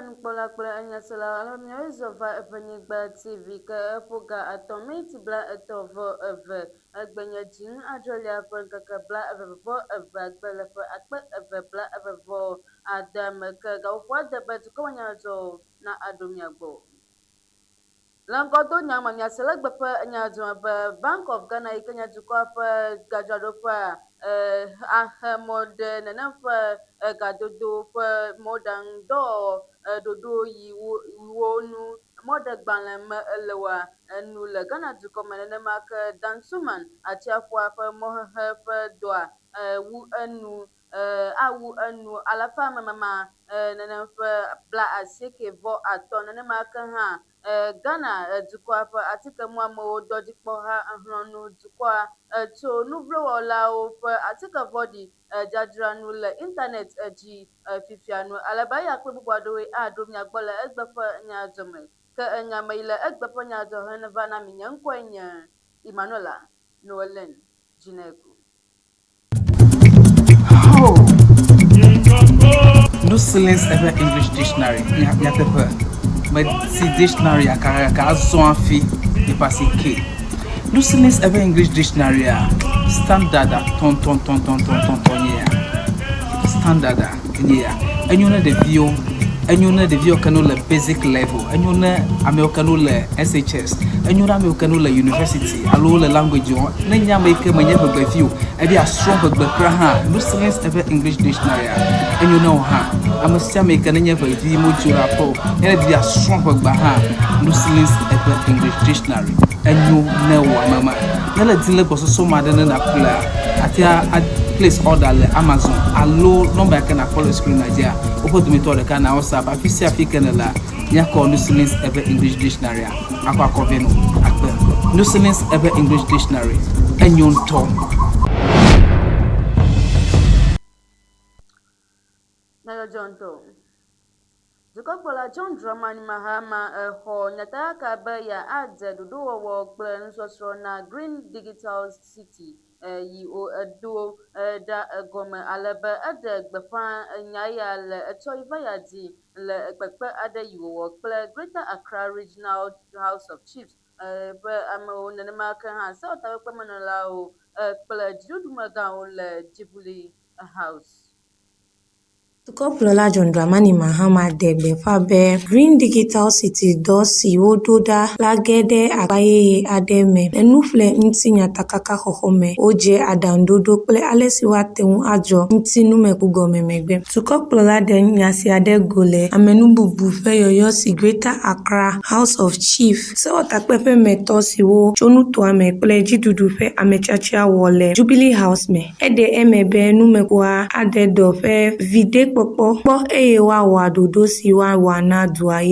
nukpɔla kple enyasela alo miawoe zɔ va eƒe nyigba TV ke eƒo ga atɔ̃ miniti bla etɔ̃ vɔ eve. Egbe nye dziŋ adrelia ƒe ŋkeke bla eve vɔ eveagbe le ƒe akpe eve bla eve vɔ ade me ke gaƒoƒoa de be dukɔmenyadzɔdzɔwo na aɖo mia gbɔ. Le ŋgɔdonya me miase le egbe ƒe nyadzɔdzɔ me be Bank of Ghana yi ke nye dukɔa ƒe gadzraɖoƒea axe mɔ ɖe nenem ƒe gadodo ƒe mɔɖaŋudɔwɔwɔ ɖoɖo yi wo nu mɔɖegbalẽ me ele oa nu le Ghana dukɔ me. Nenema ke Dansoman atsiaƒua ƒe mɔxexe ƒe dɔa wu enu awu enu alafa memama nenem ƒe 95. Nenema ke hã Ghana dukɔa ƒe atikemuamewo dɔdzikpɔha xlɔ̃ nu dukɔa tso nuvlowɔlawo ƒe atike vɔ̃ɖi dzadzra nu le internet dzi fifia nu ale be eya kple bubu aɖewoe aɖo mia gbɔ le egbe ƒe nyadzɔ me. Ke enya me yi le egbe ƒe nyadzɔ hen va na mi nye ŋkɔe nye Emmanuela Noeline Dzineku. Oh. No Silence Ewe English Dictionary nyateƒe meti dictionary akakaka azɔ hafi nipa si ke. No Silence Ewe English Dictionary a standard a tɔntɔntɔntɔntɔntɔn nye ya. Standard a nye ya. Enyo ne ɖeviwo, enyo ne ɖeviwo ke no le basic level, enyo ne amewo ke no le SHS, enyo ne amewo ke no le university alo wole language wɔm. Ne nye ame yi ke menye ʋegbevi o, ebe yeasrɔ̃ ʋegbe kura hã, No Silence Ewe English Dictionary a enyo ne wò hã. Ame sia ame yi ke nenye ʋevi modzo ɖe aƒe o, ne edi be yeasrɔ̃ ʋegbea hã, No Silence Ewe English Dictionary enyo ne wò ame ma. Ne le di le gbɔsɔsɔ me aɖe ne nàƒlea, àte a place order le Amazon alo nɔmba yi ke nàkpɔ le screen dzia, woƒe dometɔ ɖeka na WhatsApp. Afi sia afi ke nèlea, míakɔ No Silence Ewe English Dictionary a akɔ akɔ vɛ nɔ akpe. No Silence Ewe English Dictionary enyo ŋutɔ. Nyadzɔdzɔ ŋutɔ. Dukɔkplɔla John Dramani Mahama exɔ nyatakaka be yeadze ɖoɖowɔwɔ kple nusɔsrɔ̃ na Green Digital City yi edo ɖa egɔme ale be eɖe gbeƒã nya ya le etsɔ yi va ya dzi le kpekpe aɖe yi wòwɔ kple Greater Accra Regional House of Chiefs ƒe amewo nenema ke hã sewɔtakpekpemenɔlawo kple dziɖuɖumegãwo le Jubilee House. Dukɔkplɔla John Dramani Mahama ɖe gbeƒã be Green Digital City dɔ si woɖo ɖa la ge ɖe akpa yeye aɖe me le nuƒle ŋuti nyatakakaxɔxɔ me. Wodze aɖaŋuɖoɖo kple ale si woate ŋu adzɔ ŋuti numekugɔme megbe. Dukɔkplɔla ɖe nya sia ɖe go le amenububu ƒe yɔyɔ si Greater Accra House of Chiefs Sewɔtakpeƒe me tɔ siwo tso nutoa me kple dziɖuɖu ƒe ametiatia wɔ le Jubilee House me. Eɖe eme be numekua ade dɔ ƒe viɖekpɔkpɔ kpɔ eye woawɔ ɖoɖo si woawɔ na dua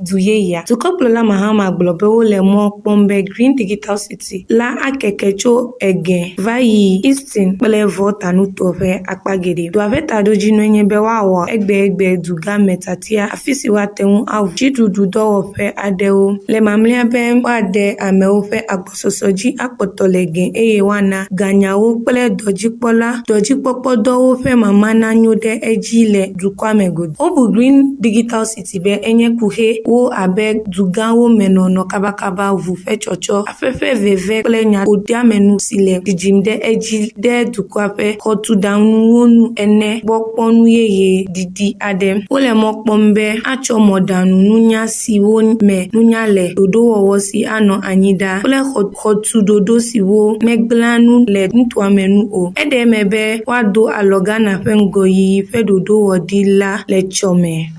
du yeyea. Dukɔkplɔla Mahama gblɔ be wole mɔ kpɔm be Green Digital City la akeke tso Ege va yi Eastern kple Volta nutoa ƒe akpa geɖe. Dua ƒe taɖodzinue nye be woawɔ egbegbe dugã me tiatia afisi woate ŋu aʋu dziɖuɖudɔwɔƒe aɖewo le mamlɛa be woade amewo ƒe agbɔsɔsɔ dzi akpɔtɔ le Ege eye woana ganyawo kple dɔdzikpɔla dɔdzikpɔkpɔdɔwo ƒe mama nanyo ɖe edzi le dukɔa me godoo. Wobu Green Digital City be enye kuxiwo abe dugãwo me nɔnɔ kabakaba, ʋu ƒe tsɔtsɔ, aƒe ƒe veve kple nyaƒoɖeamenu si le dzidzim ɖe edzi ɖe dukɔa ƒe xɔtuɖaŋuwo nu ene gbɔ kpɔnu yeye didi aɖe. Wole mɔ kpɔm be atsɔ mɔ̃ɖaŋununya siwo me nunya le, ɖoɖowɔwɔ si anɔ anyi ɖaa, kple xɔtuɖoɖo siwo megblẽa nu le nutoa me ŋu o. Eɖe eme be woado alɔ Ghana ƒe ŋgɔyiyi ƒe ɖoɖowɔɖi la le etsɔme.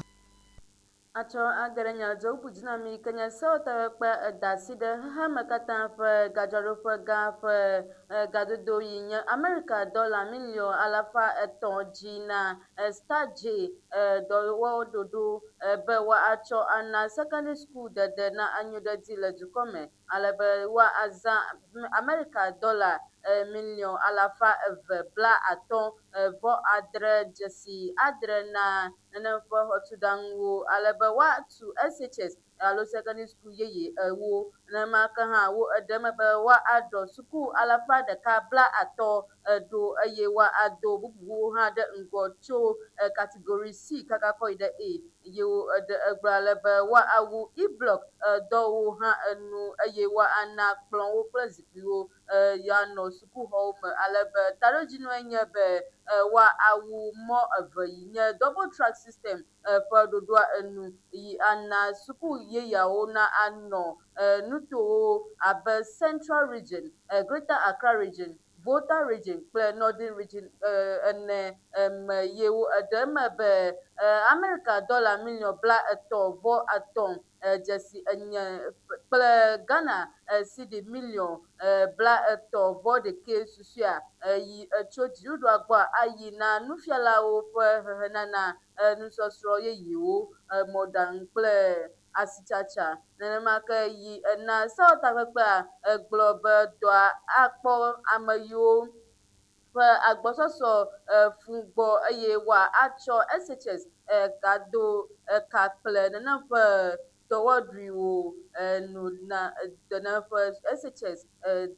Atsɔ age ɖe nya dzɔ bubu dzi na mi ke nye sewɔtakpekpe eda asi ɖe xexeame katã ƒe gadzraɖoƒe gã ƒe gadodo yi nye Amerika dɔla miliɔn 300 dzi na Star J dɔwɔɖoɖo be woatsɔ ana secondary school dede na anyo ɖe edzi le dukɔ me ale be woazã Amerika dɔla miliɔn 250.96 na nenem ƒe xɔtuɖaŋuwo ale be woatu SHS alo secondary school yeye ewo. Nenema ke hã wo eɖe eme be woaɖɔ suku alafa ɖeka bla atɔ̃ ɖo eye woado bubuwo hã ɖe ŋgɔ tso category C kaka kɔ yi ɖe A. Eye wo eɖe egblɔ ale be woawu E-block dɔwo hã enu eye woana kplɔwo kple zikpuiwo yewoanɔ sukuxɔwo me ale be taɖodzinue nye be woawu mɔ eve yi nye double track system ƒe ɖoɖoa enu yi ana suku yeyeawo na anɔ nutowo abe Central Region, Greater Accra Region, Volta Region kple Northern Region ene me ye wo eɖe eme be Amerika dɔla miliɔn 33.5 dzesi enye kple Ghana cedi miliɔn 31.1 susɔea yi tso dziɖuɖua gbɔ ayi na nufialawo ƒe hehenana, nusɔsrɔ̃ yeyewo, mɔɖaŋu kple asitsatsa. Nenema ke yi na sewɔtakpekpea gblɔ be dɔa akpɔ ame yiwo ƒe agbɔsɔsɔ fũ gbɔ eye woatsɔ SHS gado ka kple nenem ƒe dɔwɔɖuiwo nu na nenem ƒe SHS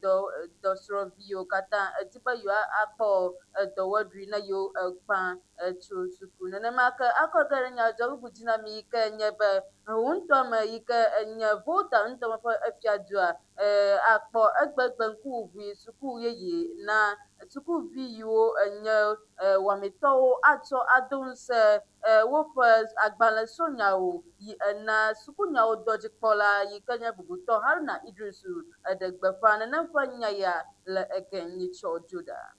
dɔ dɔsrɔ̃viwo katã edi be yewoakpɔ dɔwɔɖui ne yewo gbã tso suku. Nenema ke akɔ ge ɖe nyadzɔ bubu dzi na mi yi ke nye be ŋutɔ me yi ke nye Volta ŋutɔ me ƒe efiadua akpɔ egbegbe ŋkuʋuʋui suku yeye na sukuvi yiwo nye wɔametɔwo atsɔ ado ŋusẽ woƒe agbalẽsrɔ̃nyawo yi ena sukunyawo dɔdzikpɔla yi ke nye bubutɔ Haruna Iddrisu eɖe gbeƒã nenem ƒe nya ya le ege nyitsɔ dzoɖa.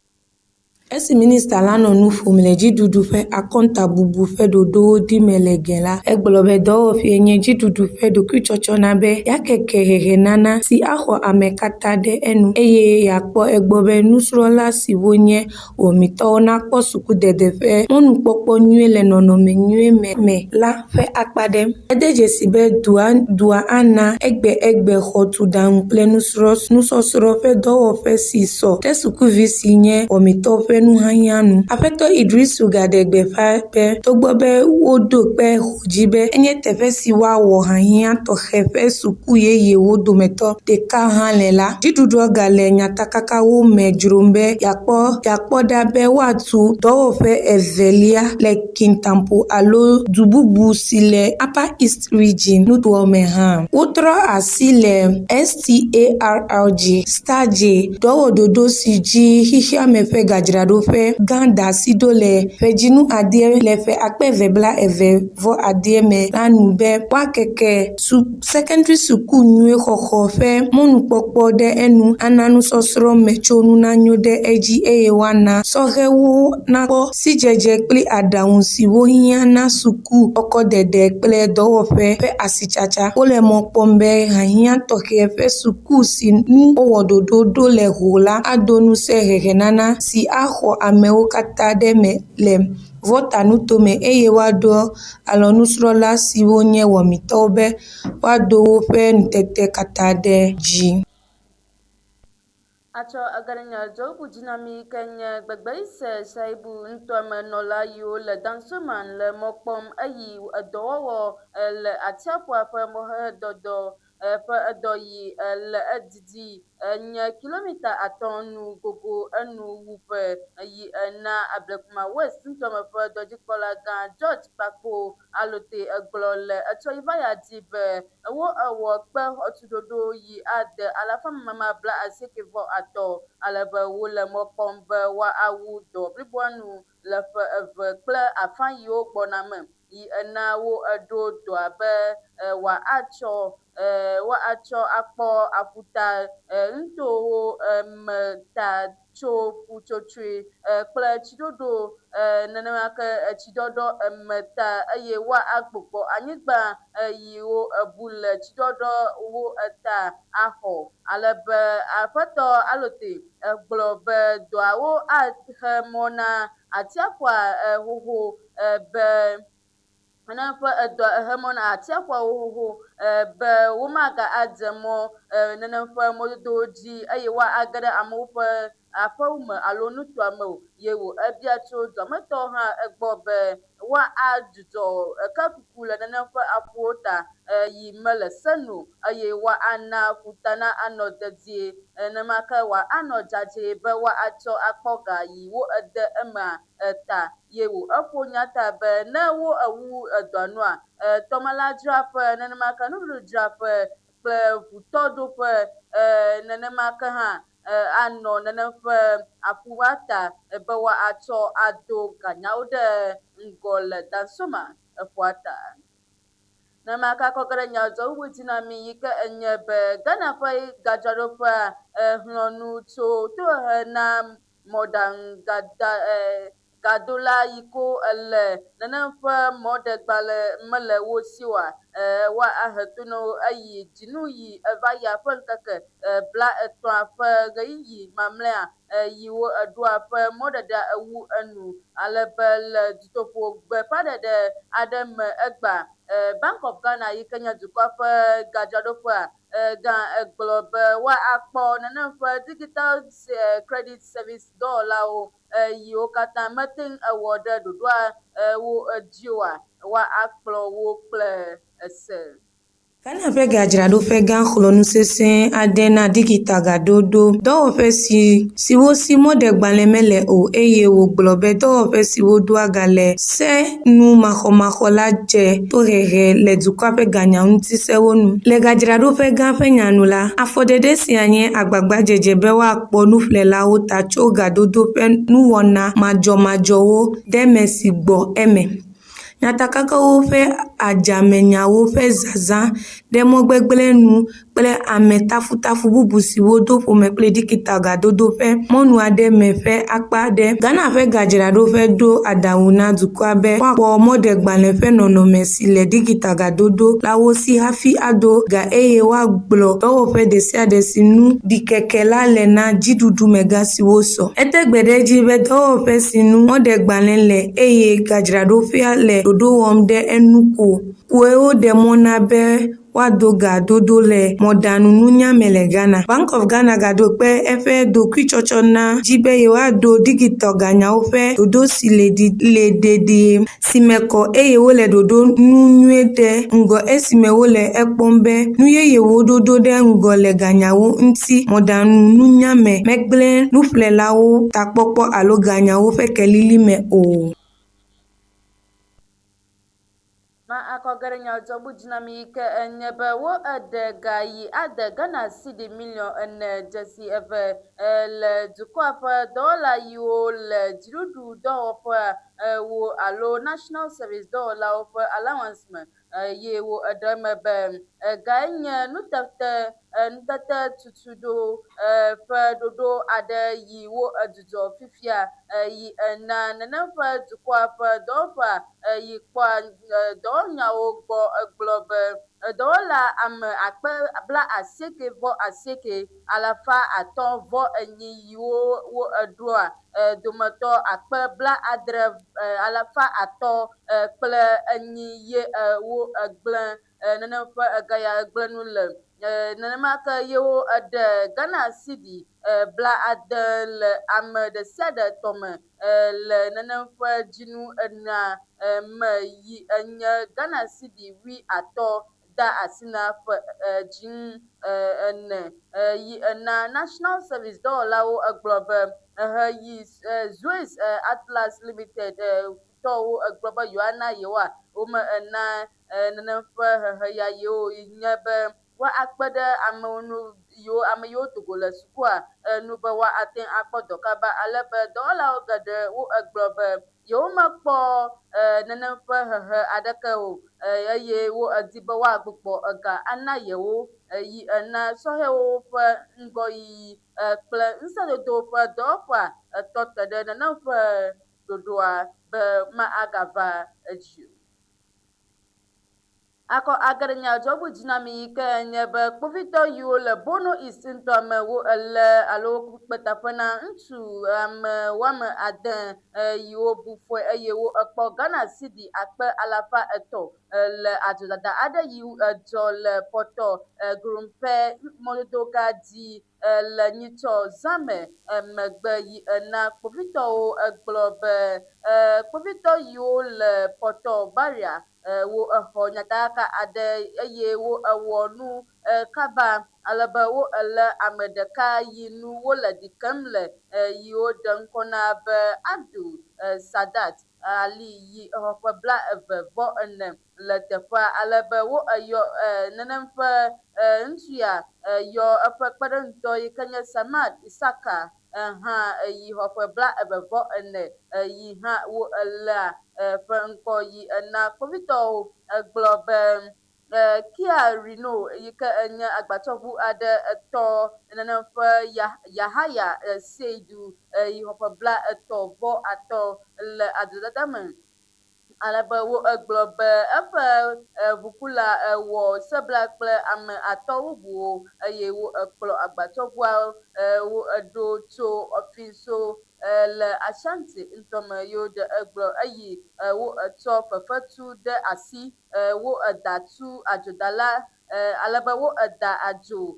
Esi minista la nɔ nu ƒom le dziɖuɖu ƒe akɔntabubu ƒe ɖoɖowo dime le Gɛ la, egblɔ be dɔwɔƒee nye dziɖuɖu ƒe ɖokuitsɔtsɔna be yeakeke hehenana si axɔ ame katã ɖe enu eye yeakpɔ egbɔ be nusrɔ̃la siwo nye wɔmitɔwo nakpɔ sukudede ƒe mɔnukpɔkpɔ nyui le nɔnɔme nyui me la ƒe akpa ɖe. Ede dzesi be dua ana egbegbe xɔtuɖaŋu kple nusɔsrɔ̃ ƒe dɔwɔƒe si sɔ ɖe sukuvi si nye wɔmitɔwo ƒe nuhiahiã nu. Aƒetɔ Iddrisu gaɖe gbeƒã be togbɔ be woɖo kpe ho dzi be enye teƒe si woawɔ hiahiã tɔxɛ ƒe suku yeyewo dometɔ ɖeka hã le la, dziɖuɖua gale nyatakakawo me dzrom be yeakpɔ ɖa be woatu dɔwɔƒe evelia le Kintampo alo du bubu si le Upper East Region nutoa me hã. Wotrɔ asi le STARRG STARJ dɔwɔɖoɖo si dzi xexeame ƒe gadzraɖoƒe gã da asi ɖo le ƒedzinu ade le ƒe 2029 me la nu be woakeke sekɛndri suku nyui xɔxɔ ƒe mɔnukpɔkpɔ ɖe enu, ana nusɔsrɔ̃ me tsonu nanyo ɖe edzi eye woana sɔhɛwo nakpɔ sidzedze kple aɖaŋu siwo hiã na suku kɔkɔdede kple dɔwɔƒe ƒe asitsatsa. Wole mɔ kpɔm be hiahiã tɔxɛ ƒe suku si ŋu wowɔ ɖoɖo ɖo le Ho la ado ŋusẽ hehenana si axɔ amewo katã ɖe eme le Volta nutome eye woado alɔ nusrɔ̃la siwo nye wɔmitɔwo be woado woƒe ŋutete katã ɖe dzi. Atsɔ ege ɖe nyadzɔ bubu dzi na mi ke nye Gbegbeise Shaibu ŋutɔmenɔla yiwo le Dansoman le mɔ kpɔm eyi edɔwɔwɔ le atsiaƒua ƒe mɔxexedɔdɔ ƒe edɔ yi le edidi nye kilomita 5 nu gogo enu wuƒe yi na Ablekuma West ŋutɔme ƒe dɔdzikpɔla gã George Kpakpo Alote egblɔ le etsɔ yi va ya dzi be wo ewɔ kpe xɔtuɖoɖo yi ade alafa mamama 83 ale be wole mɔ kpɔm be woawu dɔ bliboa nu le ƒe 2.5 yiwo gbɔna me yi ena wo eɖo dɔa be woatsɔ akpɔ aƒuta ŋutowo me ta tso ƒutsotsoe kple tsiɖoɖo nenema ke tsiɖɔɖɔ eme ta eye woagbugbɔ anyigba yiwo ebu le tsiɖɔɖɔ wo ta axɔ ale be aƒetɔ Alote gblɔ be dɔawo axe mɔ na atsiaƒua xoxo be ne ƒe edɔ ehe mɔ na atsiaƒuawo xoxo be womaga adze mɔ nenem ƒe mɔdodowo dzi eye woage ɖe amewo ƒe aƒewo me alo nutoa me o. Ye wò ebia tso duametɔwo hã egbɔ be woadzudzɔ ekekuku le nenem ƒe aƒuwo ta yi mele se nu o eye woana ƒuta na anɔ dedie. Nenema ke wòanɔ dzadzɛ be woatsɔ akpɔ ga yi wo ede emea ta. Ye wò eƒo nya ta be ne wo ewu edɔa nua, tɔmelãdzraƒe, nenema ke nuɖuɖudzraƒe kple ʋutɔɖoƒe nenema ke hã anɔ nenem ƒe aƒua ta be woatsɔ ado ganyawo ɖe ŋgɔ le Dansoma ƒua ta. Nenema ke akɔ ge ɖe nyadzɔwuwu dzi na mi yi ke enye be Ghana ƒe gadzraɖoƒea xlɔ̃ nu tso tohehe na mɔɖaŋugada gadola yi ko ele nenem ƒe mɔɖegbalẽ mele wo si oa, woahe to na wo eyi dzinu yi eva yia ƒe ŋkeke blaetɔ̃a ƒe ɣeyiɣi mamlɛa yi wo eɖoa ƒe mɔɖeɖea ewu enu. Ale be le dutoƒo gbeƒãɖeɖe aɖe me egbea, Bank of Ghana yi ke nye dukɔa ƒe gadzraɖoƒea gã egblɔ be woakpɔ nenem ƒe digital credit service dɔwɔlawo yiwo katã mete ŋu ewɔ ɖe ɖoɖoa wo dzi oa, woakplɔ wo kple ese. Ghana ƒe gadzraɖoƒe gã xlɔ̃ nu sesẽ aɖe na digitalgadodo dɔwɔƒe si siwo si mɔɖegbalẽ mele o eye wògblɔ be dɔwɔƒe siwo doa ga le se nu maxɔmaxɔ la dze tohehe le dukɔa ƒe ganya ŋuti sewo nu. Le gadzraɖoƒe gã ƒe nya nu la, afɔɖeɖe sia nye agbagbadzedze be woakpɔ nuƒlelawo ta tso gadodo ƒe nuwɔna madzɔmadzɔwo deme si gbɔ eme. Nyatakakawo ƒe adzamenyawo ƒe zazã ɖe mɔ gbegblẽ nu kple ametafutafu bubu siwo do ƒome kple digitalgadodo ƒe mɔnu aɖe me ƒe akpa aɖe. Ghana ƒe gadzraɖoƒe ɖo aɖaŋu na dukɔa be woakpɔ mɔɖegbalẽ ƒe nɔnɔme si le digitalgadodo la wo si hafi ado ga eye woagblɔ dɔwɔƒe ɖesiaɖe si nu ɖikeke la le na dziɖuɖumegã siwo sɔ. Ete gbe ɖe edzi be dɔwɔƒe si nu mɔɖegbalẽ le eye gadzraɖoƒea le ɖoɖo wɔm ɖe enu ko koe woɖe mɔ na be woado ga dodo le mɔɖaŋununya me le Ghana. Bank of Ghana gaɖo kpe eƒe ɖokuitsɔtsɔ na dzi be yewoaɖo digitalganyawo ƒe ɖoɖo si le dedie, si me kɔ eye wole ɖoɖo nu nyuie ɖe ŋgɔ esime wole ekpɔm be nu yeyewo ɖoɖo ɖe ŋgɔ le ganyawo ŋuti mɔɖaŋununya me megblẽ nuƒlelawo takpɔkpɔ alo ganyawo ƒe kelili me o. Ma akɔ ge ɖe nyadzɔbu dzi na mi yi ke enye be wo eɖe ga yi ade Ghana cedi miliɔn ene dzesi eve le dukɔa ƒe dɔwɔla yiwo le dziɖuɖu dɔwɔƒea wo alo National Service dɔwɔlawo ƒe allowance me eye wo eɖe eme be egae nye nutete nutete tutuɖo ƒe ɖoɖo aɖe yi wo edzudzɔ fifia yi ena nenem ƒe dukɔa ƒe dɔwɔƒea yi kpɔa dɔwɔnyawo gbɔ egblɔ be dɔwɔla ame akpe bla asieke vɔ asieke alafa atɔ̃ vɔ enyi yiwo wo eɖoa dometɔ akpe bla adre alafa atɔ̃ kple enyi ye wo egblẽ nenem ƒe ega ya egblẽ nu le. Nenema ke ye wo eɖe Ghana cedi bla ade le ame ɖe sia ɖe tɔ me le nenem ƒe dzinu enea me yi enye Ghana cedi wui atɔ̃ de asi na ƒe dzinu ene yi ena National Service dɔwɔlawo egblɔ be ehe yi Zoes Atlas Limited tɔwo egblɔ be yewoana yewoa wome ena nenem ƒe hehe ya yewo nye be woakpe ɖe amewo ŋu yiwo ame yiwo do go le sukua nu be woate ŋu akpɔ dɔ kaba ale be dɔwɔlawo geɖe wo egblɔ be yewomekpɔ nenem ƒe hehe aɖeke o eye wo edi be woagbugbɔ ega ana yewo yi ena sɔhɛwo ƒe ŋgɔyiyi kple ŋusẽdodo ƒe dɔwɔƒea tɔ te ɖe nenem ƒe ɖoɖoa be ma agava edzi o. Akɔ age ɖe nyadzɔbu dzi na mi yi ke nye be kpovitɔ yiwo le Bono East ŋutɔ me wo elé alo woku kpeteƒe na ŋutsu ame woame ade yiwo bu fɔe eye wo ekpɔ Ghana cedi akpe alafa etɔ̃. le adzodada aɖe yi dzɔ le Pɔtɔ Grumpe mɔdodo gã dzi le nyitsɔ zã me megbe yi ena kpovitɔwo gblɔ be kpovitɔ yiwo le Pɔtɔ Barrier wo exɔ nyatakaka aɖe eye wo ewɔ nu kaba ale be wo elé ame ɖeka yi nu wole ɖi kem le yi woɖe ŋkɔ na be Abdul Sadat Ali yi exɔ ƒe 24 le teƒea ale be wo eyɔ nenem ƒe ŋutsu ya yɔ eƒe kpeɖeŋutɔ yi ke nye Samad Isaka hã yi xɔ ƒe 24 yi hã wo eléa ƒe ŋkɔ yi ena kpovitɔwo gblɔ be Kia Reno yi ke nye agbatsɔʋu aɖe tɔ nenem ƒe Yahaya Seidu yi xɔ ƒe 35 le adzodada me ale be wo egblɔ be eƒe ʋukula wɔ sebla kple ame 5 bubuwo eye wo ekplɔ agbatsɔʋua wo eɖo tso Ɔfinso le Ashanti ŋutɔme ye woɖe egblɔ eyi wo etsɔ fefetu ɖe asi wo eda tu adzodala ale be wo eda adzo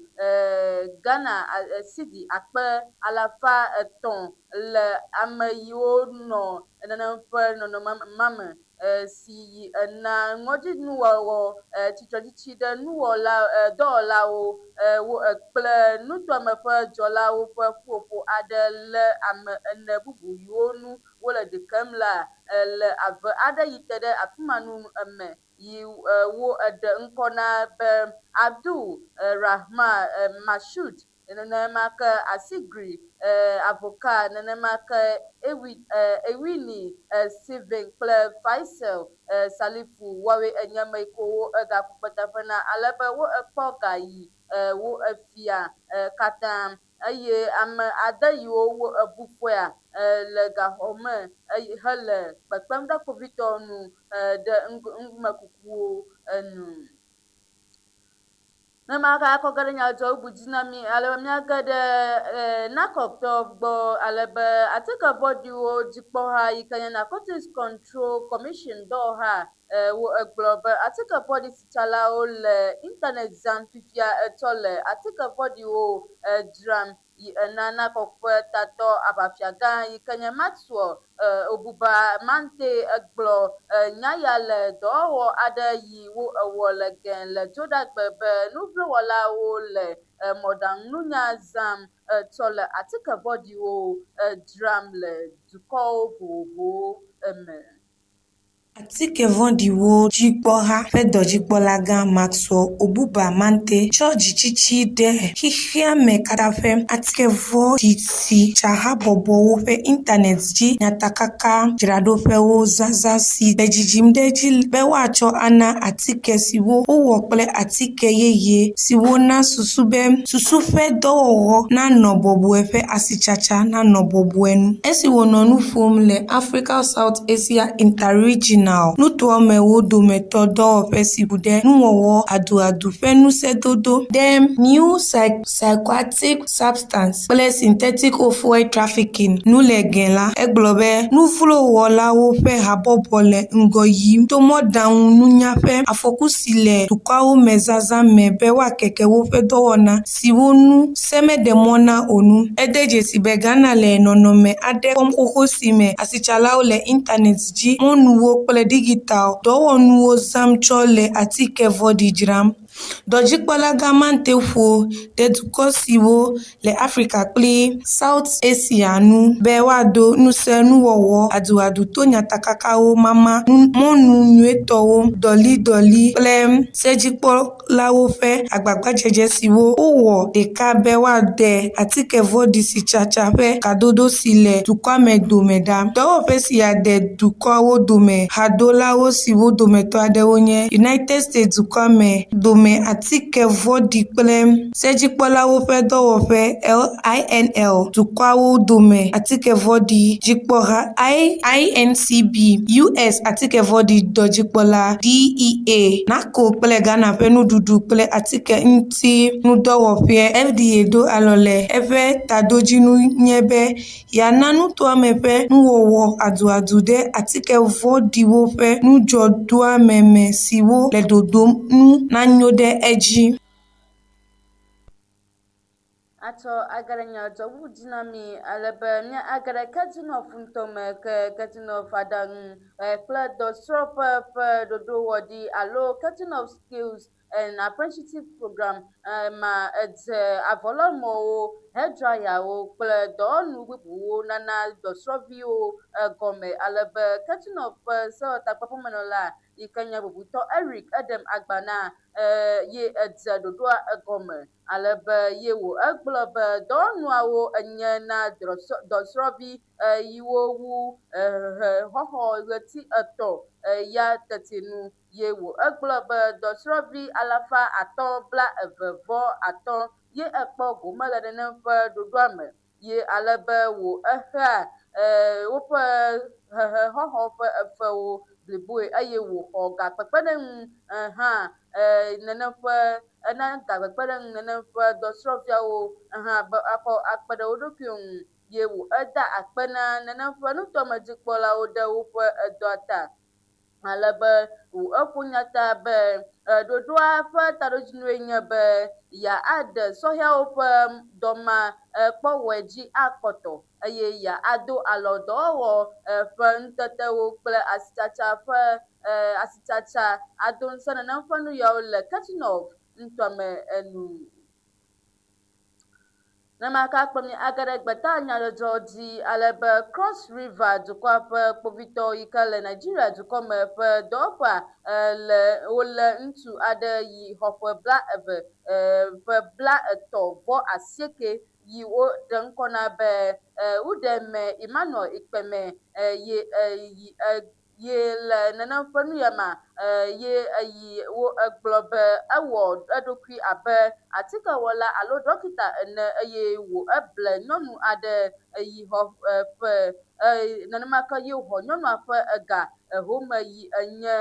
Ghana cedi 300 le ame yiwo nɔ nenem ƒe nɔnɔme ma me si yi ena ŋɔdzinuwɔwɔ tsitretsitsi ɖe nuwɔla dɔwɔlawo wo kple nutoame ƒe dzɔlawo ƒe ƒuƒoƒo aɖe lé ame 4 bubu yiwo nu wole ɖi kem la le ave aɖe yi te ɖe afi ma nu me yi wo eɖe ŋkɔ na be Abdul Rahman Mashood nenema ke Asigri Avoka nenema ke Ewini Steven kple Faisal Salifu woawoe enye ame yi ke wo egaku kpeteƒe na ale be wo ekpɔ ga yi wo efia katã eye ame ade yiwo wo ebu fɔea le gaxɔ me hele kpekpem ɖe kpovitɔwo nu ɖe numekukuwo nu. Ne maka akɔ ge ɖe nyadzɔ bubu dzi na mi ale be míage ɖe NACOC tɔwo gbɔ ale be atike vɔ̃ɖiwo dzikpɔha yi ke nye Narcotics Control Commission dɔwɔha wo egblɔ be atike vɔ̃ɖi sitsalawo le internet zãm fifia etsɔ le atike vɔ̃ɖiwo dzram yi ena NACOC ƒe tatɔ aʋafiagã yi ke nye Maxwell Obuba Mante egblɔ nya ya le dɔwɔwɔ aɖe yi wo ewɔ le gɛ le Dzoɖagbe be nuvlowɔlawo le mɔɖaŋununya zãm tsɔ le atike vɔ̃ɖiwo dzram le dukɔwo vovovowo me. Atike vɔ̃ɖiwo dzikpɔha ƒe dɔdzikpɔlagã Maxwell Obuba Mante tsɔ dzitsitsi ɖe xexeame katã ƒe atikevɔ̃ɖisitsahabɔbɔwo ƒe intanɛt dzi nyatakakadzraɖoƒewo zazã si le dzidzim ɖe edzi be woatsɔ ana atike siwo wowɔ kple atike yeye siwo na susu be susu ƒe dɔwɔwɔ nanɔ bɔbɔe ƒe asitsatsa nanɔ bɔbɔe nu. Esi wònɔ nu ƒom le Africa South Asia Interregional nutoamewo dometɔ dɔwɔƒe si ku ɖe nuwɔwɔ aduadu ƒe ŋusẽdodo ɖe New Psychoactive Substance kple Synthetic Opioid Trafficking nu le gɛ la, egblɔ be nuvlowɔlawo ƒe habɔbɔ le ŋgɔ yim to mɔ̃ɖaŋununya ƒe afɔku si le dukɔawo me zazã me be woakeke woƒe dɔwɔna siwo nu se meɖe mɔ na o nu. Ede dzesi be Ghana le nɔnɔme aɖe kpɔm xoxo si me asitsalawo le intanɛt dzi mɔnuwo kple digital dɔwɔnuwo zãm tsɔ le atike vɔ̃ɖi dzram. Dɔdzikpɔlagã Mante ƒo ɖe dukɔ siwo le Afrika kple South Asia nu be woado ŋusẽ nuwɔwɔ aduadu to nyatakakawo mama, mɔnu nyuitɔwo dɔlidɔli kple sedzikpɔlawo ƒe agbagbadzedze siwo wowɔ ɖeka be woaɖe atikevɔ̃ɖisitsatsa ƒe kadodo si le dukɔa me dome ɖa. Dɔwɔƒe sia de dukɔwo dome hadolawo siwo dometɔ aɖewo nye United States dukɔa me dome. Dome Atike Vɔ̃ɖi Kple Sedzikpɔlawo Ƒe Dɔwɔƒe (LINL), Dukɔawo Dome Atike Vɔ̃ɖi Dzikpɔha (INCB), US Atike Vɔ̃ɖi Dɔdzikpɔla (DEA), NACO kple Ghana ƒe Nuɖuɖu Kple Atike Ŋuti Nudɔwɔƒe (FDA) do alɔ le eƒe taɖodzinu nye be yeana nutoa me ƒe nuwɔwɔ aduadu ɖe atike vɔ̃ɖiwo ƒe nudzɔdoameme siwo le dodom nu nanyo ɖe edzi. Atsɔ age ɖe nya dzɔ wu dzi na mi ale be mía age ɖe Ketunɔf ŋutɔ me ke Ketunɔf aɖaŋu kple dɔsrɔ̃ƒe ƒe ɖoɖowɔɖi alo Ketunɔf Skills and Apprenticeship Program ma edze avɔlɔmɔwo, hairdryer-wo kple dɔwɔnu bubuwo nana dɔsrɔ̃viwo gɔme ale be Ketunɔf ƒe sewɔtakpɔƒemenɔla yi ke nye bubutɔ Eric Edem Agbana ye edze ɖoɖoa egɔme. Ale be ye wò egblɔ be dɔwɔnuawo enye na dɔsrɔ̃vi yiwo wu hehexɔxɔ ɣleti etɔ ya teti nu. Ye wò egblɔ be dɔsrɔ̃vi alafa atɔ bla eve vɔ atɔ ye ekpɔ gome le nenem ƒe ɖoɖoa me. Ye ale be wò exea woƒe hehexɔxɔ ƒe efewo bliboe eye wòxɔ gakpekpeɖeŋu hã nenem ƒe ena gakpekpeɖeŋu nenem ƒe dɔsrɔ̃viawo hã be woakɔ akpe ɖe wo ɖokuiwo ŋu. Ye wò eda akpe na nenem ƒe nutɔmedzikpɔlawo ɖe woƒe edɔa ta. Ale be eƒo nya ta be ɖoɖoa ƒe taɖodzinue nye be yeaɖe sɔhɛawo ƒe dɔmakpɔwɔe dzi akpɔtɔ eye yeado alɔ dɔwɔwɔ ƒe ŋutetewo kple asitsatsa ƒe asitsatsa ado ŋusẽ nenem ƒe nu yawo le Ketchinov nutoa me enu. Nenema ke akplɔ mi age ɖe gbetanyadzɔdzɔ dzi ale be Cross River dukɔa ƒe kpovitɔ yi ke le Nigeria dukɔ me ƒe dɔwɔƒea le wolé ŋutsu aɖe yi xɔ ƒe blaeve ƒe 38 yi woɖe ŋkɔ na be Udeme Emmanuel Ikpeme ye yi Ye le nenem ƒe nu ya ma, ye eyi wo egblɔ be ewɔ eɖokui abe atikewɔla alo ɖɔkita ene eye wò eble nyɔnu aɖe yi xɔ ƒe nenema ke ye wòxɔ nyɔnua ƒe ega home yi enye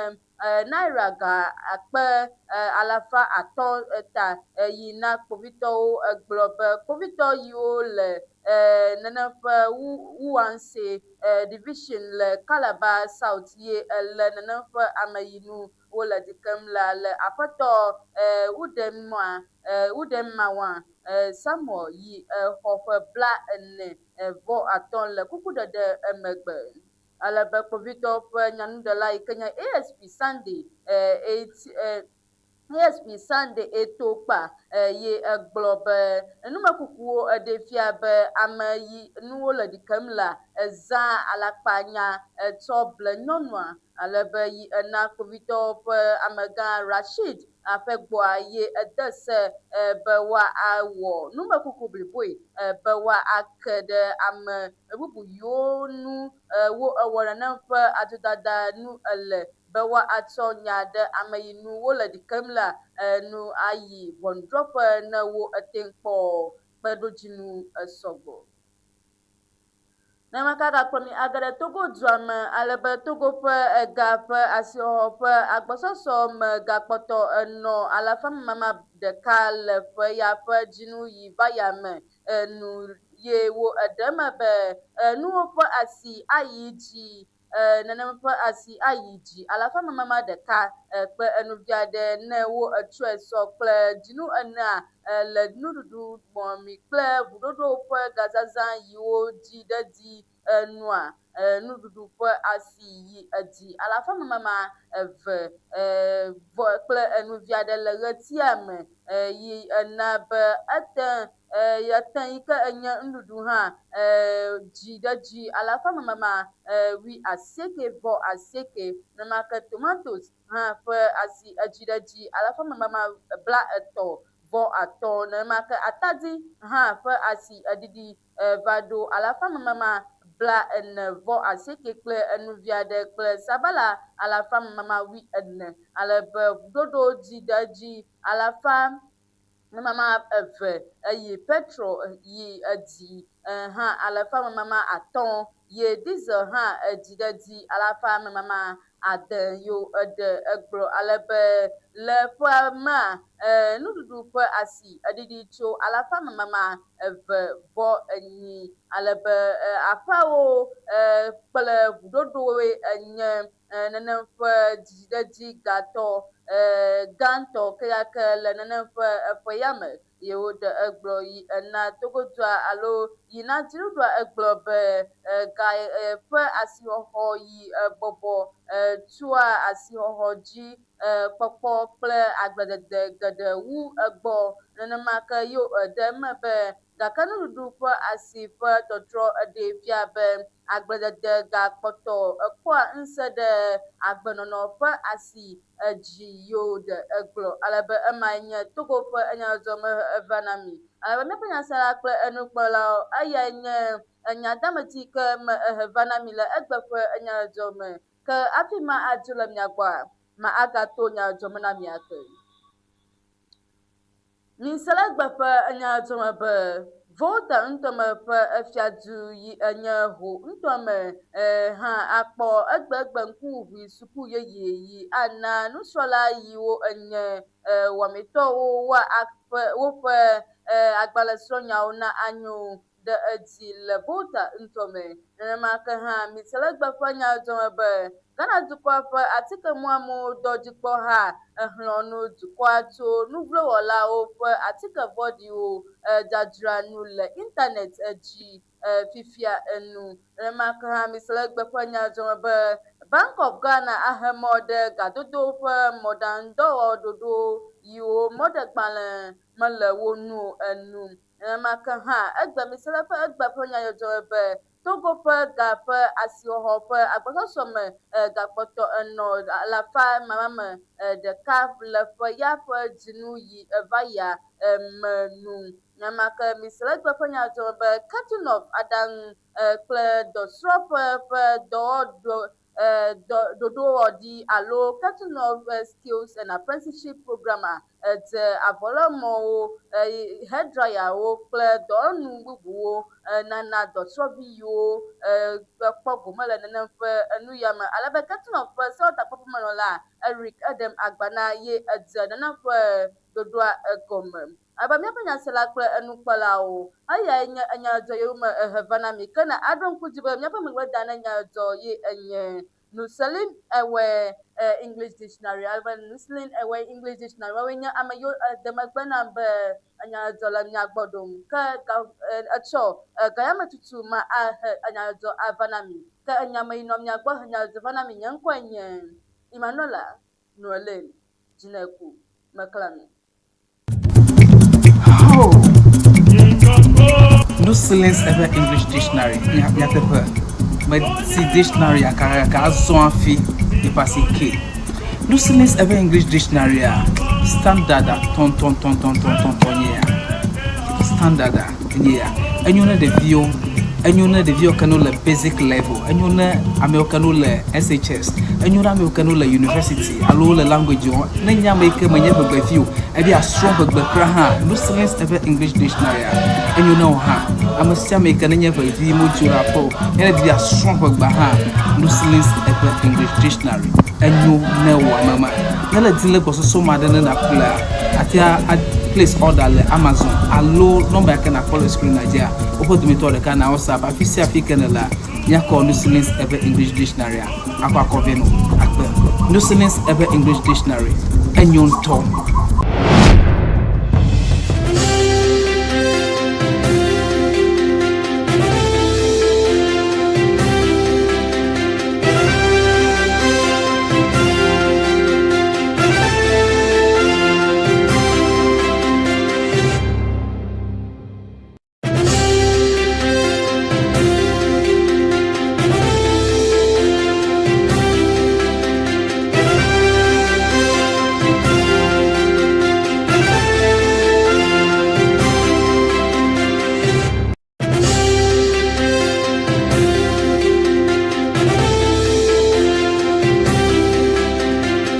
naira ga akpe 500 ta yi na kpovitɔwo. Egblɔ be kpovitɔ yiwo le nenem ƒe Wuanse Division le Calabar South ye le nenem ƒe ame yi nu wole ɖi kem la le aƒetɔ Udemmawa Samuel yi xɔ ƒe 45 le kukuɖeɖe emegbe. Ale be kpovitɔwo ƒe nyanuɖela yi ke nye ASP Sunday ASP Sunday Eto kpa ye egblɔ be numekukuwo eɖee fia be ame yi nuwo le ɖi kem la ezã alakpanya tsɔ ble nyɔnua ale be yi ena kpovitɔwo ƒe amegã Rasheed Afegbua ye ede se be woawɔ numekuku bliboe be woake ɖe ame bubu yiwo nu wo ewɔ nenem ƒe adzodada nu le be woatsɔ nya ɖe ame yi nu wole ɖi kem la nu ayi ʋɔnudrɔ̃ƒe ne wo ete ŋu kpɔ kpeɖodzinu sɔgbɔ. Nenema gakplɔ mi age ɖe Togo dua me ale be Togo ƒe ega ƒe asixɔxɔ ƒe agbɔsɔsɔ me gakpɔtɔ enɔ alafa memama ɖeka le ƒe ya ƒe dzinu yi va ya me enu ye wo eɖe eme be nuwo ƒe asi ayi dzi nenem ƒe asi ayi dzi alafa memama ɖeka kple enu vi aɖe ne wo etsɔe sɔ kple dzinu enea le nuɖuɖu mɔmi kple ʋuɖoɖo ƒe gazazã yiwo dzi ɖe dzi nua nuɖuɖu ƒe asi yi edzi alafa memama eve vɔ kple enu vi aɖe le ɣletia me yi ena be ete ete yi ke enye nuɖuɖu hã dzi ɖe dzi alafa memama 88.8. Nenema ke tomatoes hã ƒe asi edzi ɖe dzi alafa memama 35.5. Nenema ke atadi hã ƒe asi eɖiɖi va ɖo alafa memama bla ene vɔ asieke kple enuvi aɖe kple sabala alafa memama wui ene ale be ʋuɖoɖo dzi ɖe edzi alafa memama eve eye petrol yi edzi hã alafa memama atɔ ye diesel hã edzi ɖe edzi alafa memama ade yo eɖe egblɔ ale be le ƒea mea nuɖuɖu ƒe asi eɖiɖi tso alafa memama eve vɔ enyi ale be aƒeawo kple ʋuɖoɖowoe enye nenem ƒe dzidziɖedzi gatɔ gãtɔ kekeake le nenem ƒe eƒe ya me ye woɖe egblɔ yi ena Togodua alo yi na dziɖuɖua egblɔ be ga ƒe asixɔxɔ yi bɔbɔ tsoa asixɔxɔ dzi kpɔkpɔ kple agbledede geɖe wu egbɔ. Nenema ke ye wòɖe eme be gake nuɖuɖu ƒe asi ƒe tɔtrɔ ɖee fia be agbledede gakpɔtɔ kpɔa ŋusẽ ɖe agbenɔnɔ ƒe asi dzi ye wòɖe egblɔ ale be emae nye Togo ƒe nyadzɔdzɔ me eva na mi. Ale be míaƒe nyasela kple enukplɔlawo, eyae nye enya deameti yi ke me ehe va na mi le egbe ƒe nyadzɔdzɔ me. Ke hafi ma adzo le mia gbɔa, ma agato nyadzɔdzɔ me na mi ake. Mise le egbe ƒe nyadzɔdzɔ me be Volta ŋutɔme ƒe fiadu yi enye Ho ŋutɔme hã akpɔ egbegbe ŋkuʋuʋui suku yeye yi ana nusrɔ̃la yiwo enye wɔametɔwo woaƒe woƒe agbalẽsrɔ̃nyawo na anyo ɖe edzi le Volta ŋutɔ me. Nenema ke hã Mitselegbe ƒe nyadzɔdzɔ me be Ghana dukɔa ƒe atikemuamu dɔdzikpɔha exlɔ̃ nu dukɔa tso nuvlowɔlawo ƒe atike vɔ̃ɖiwo dzadzra nu le internet dzi fifia enu. Nenema ke hã Mitselegbe ƒe nyadzɔdzɔ me be Bank of Ghana ahe mɔ ɖe gadodo ƒe mɔɖaŋudɔwɔɖoɖo yiwo mɔɖegbalẽ mele wo ŋu o enu. Nenema ke hã, egbe misele ƒe egbe ƒe nyadzɔdzɔe be Togo ƒe ga ƒe asixɔxɔ ƒe agbɔsɔsɔ me gakpɔtɔ enɔ alafa mamame ɖeka le ƒe ya ƒe dzinu yi eva yia me nu. Nenema ke misele egbe ƒe nyadzɔdzɔe be Ketunov aɖaŋu kple dɔsrɔ̃ƒe ƒe dɔwɔɖo dɔ ɖoɖowɔɖi alo Ketunov Skills and Apprenticeship Programme Edze avɔlémɔwo, hairdryerwo kple dɔwɔnu bubuwo nana dɔsrɔ̃vi yiwo kpɔ gome le nenem ƒe enu ya me. Ale be Ketunɔ ƒe sewɔtakpɔƒemenɔla Eric Edem Agbana ye edze nenem ƒe ɖoɖoa egɔme. Ale be míaƒe nyasela kple enukpɔlawo, eyae nye enyadzɔ yewome ehe va na mi. Ke ne aɖo ŋku dzi be míaƒe megbeda ne nyadzɔ ye enye Nuselin Ewe English Dictionary ale be Nuselin Ewe English Dictionary woawoe nye ame yiwo de megbe nam be enyadzɔdzɔ le mía gbɔ ɖom. Ke ga etsɔ gayametutu ma ahe enyadzɔdzɔ ava na mi. Ke enya me yi nɔ mia gbɔ he nyadzɔdzɔ va na mi. Nye ŋkɔe nye Emmanuela Noeline Dzineku Meklami. Oh! Nusilins eƒe English Dictionary nyateƒe meti dictionary gake azɔ hafi yeƒe asi ke. Nusilins eƒe English Dictionary a standard tɔntɔntɔntɔntɔntɔntɔ nye ya. Standard nye ya. Enyo ne ɖeviwo, enyo ne ɖeviwo ke no le basic level, enyo ne amewo ke no le SHS, enyo ne amewo ke no le university alo wole language wɔm. Ne nye ame yi ke menye ʋegbevi o, ebe yeasrɔ̃ ʋegbe kura hã, Nusilins eƒe English Dictionary enyo ne wò hã. Ame sia ame yi ke nenye ʋevi modzo ɖe aƒe o, ne ele be yeasrɔ̃ ʋegbea hã, Nusilins eƒe English Dictionary enyo ne wò ame ma. Ne ele di le gbɔsɔsɔ me aɖe ne nàƒlea, àte ŋu a place order le Amazon alo nɔmba yi ke nàkpɔ le screen dzia, woƒe dometɔ ɖeka na WhatsApp. Afi sia afi ke nèlea, míakɔ Nusilins eƒe English Dictionary akɔ akɔ vɛ nɔ akpe. Nusilins eƒe English Dictionary enyo ŋutɔ.